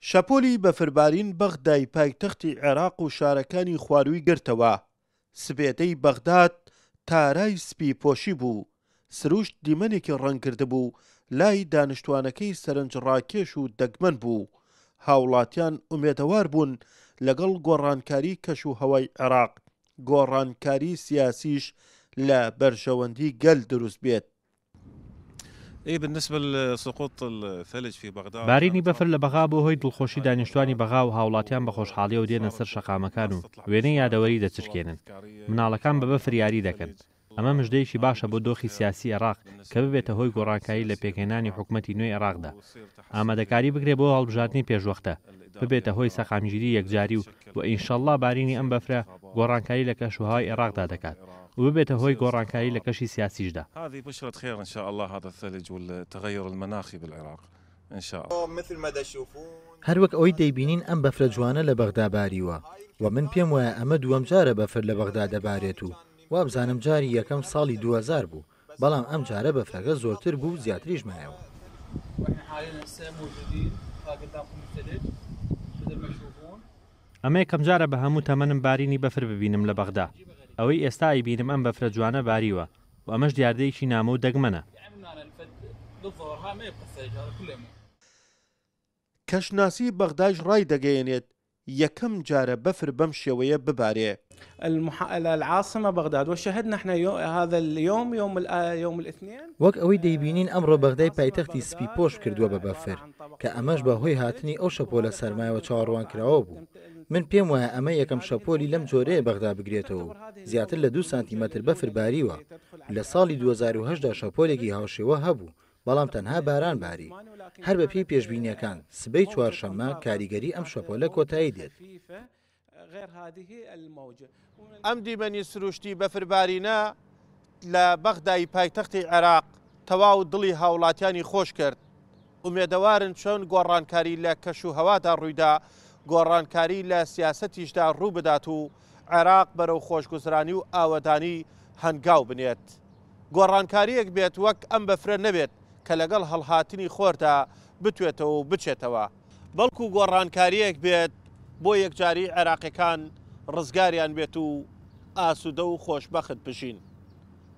شەپۆلی بەفربارین بەغدای پایتەختی عێراق و شارەکانی خوارووی گرتەوە، سپێدەی بەغداد تارای سپی پۆشیبوو، سروشت دیمەنێکی ڕەنگکردبوو لای دانیشتوانەکەی سەرنجڕاکێش و دەگمەن بوو، هاوڵاتیان ئومێدەوار بوون لەگەڵ گۆڕانکاری کەشوهەوای عێراق، گۆڕانکاری سیاسیش لە بەرژەوەندی گەل دروست بێت. بارینی بەفر لە بەغا بووە هۆی دڵخۆشی دانیشتوانی بەغا و هاوڵاتیان بە خۆشحاڵیەوە دێنە سەر شەقامەکان و وێنەی یادەوەری دەچرکێنن. مناڵەکان بە بەفر یاری دەکەن. ئەمە مژدەیەکی باشە بۆ دۆخی سیاسی عێراق کە ببێتە هۆی گۆڕانکاری لە پێکهێنانی حکومەتی نوێی عێراقدا. ئامادەکاری بکرێت بۆ هەڵبژاردنی پێشوەختە. ببێتە هۆی سەقامگیری یەکجاری و و ئینشەڵڵا بارینی ئەم بەفرە گۆڕانکاری لە کەشوهەوای عێراقدا دەکات و ببێتە هۆی گۆڕانکاری لە کەشی سیاسیشدا. هەروەک ئەوەی دەیبینین ئەم بەفرە جوانە لە بەغدا باریوە و من پێم وایە ئەمە دووەم جارە بەفر لە بەغدا دەبارێت و وابزانم جاری یەکەم ساڵی 2000 بوو بەڵام ئەم جارە بەفرەکە زۆرتر بوو و زیاتریش مایەوە. ئەمە یەکەمجارە بە هەموو تەمەنم بارینی بەفر ببینم لە بەغدا، ئەوەی ئێستا ئەیبینم ئەم بەفرە جوانە باریوە و ئەمەش دیاردەیەکی نامۆ و دەگمەنە. کەشناسی بەغدایش ڕایدەگەیەنێت، یەکەم جارە بەفر بەم شێوەیە ببارێ. وەک ئەوەی دەیبینین ئەمڕۆ بەغدای پایتەختی سپی پۆش کردووە بە بەفر، کە ئەمەش بە هۆی هاتنی ئەو شەپۆلە سەرمایەوە چاوەڕوانکراوە بوو. من پێم وایە ئەمە یەکەم شەپۆلی لەم جۆرەیە بەغدا بگرێتەوە و زیاتر لە دوو سانتیمەتر بەفر باریوە. لە ساڵی 2008 دا شەپۆلێکی هاوشێوە هەبوو، بەڵام تەنها باران باری. هەر بەپێی پێشبینییەکان، سبەی چوارشەممە کاریگەری ئەم شەپۆلە کۆتایی دێت. ئەم دیمەنی سروشتی بەفربارینە لە بەغدای پایتەختی عێراق تەواو دڵی هاوڵاتیانی خۆش کرد. ئومێدەوارن چۆن گۆڕانکاری لە کەشوهەوادا ڕوویدا، گۆڕانکاری لە سیاسەتیشدا ڕووبدات و عێراق بەرەو خۆشگوزرانی و ئاوەدانی هەنگاو بنێت. گۆڕانکارییەک بێت وەک ئەم بەفرە نەبێت کە لەگەڵ هەڵهاتنی خۆردا بتوێتەوە و بچێتەوە، بەڵکو گۆڕانکارییەک بێت بۆ یەکجاری عێراقیەکان ڕزگاریان بێت و ئاسودە و خۆشبەخت بژین.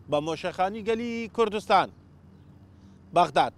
بە مۆشەخانی گەلی کوردستان. بەغداد.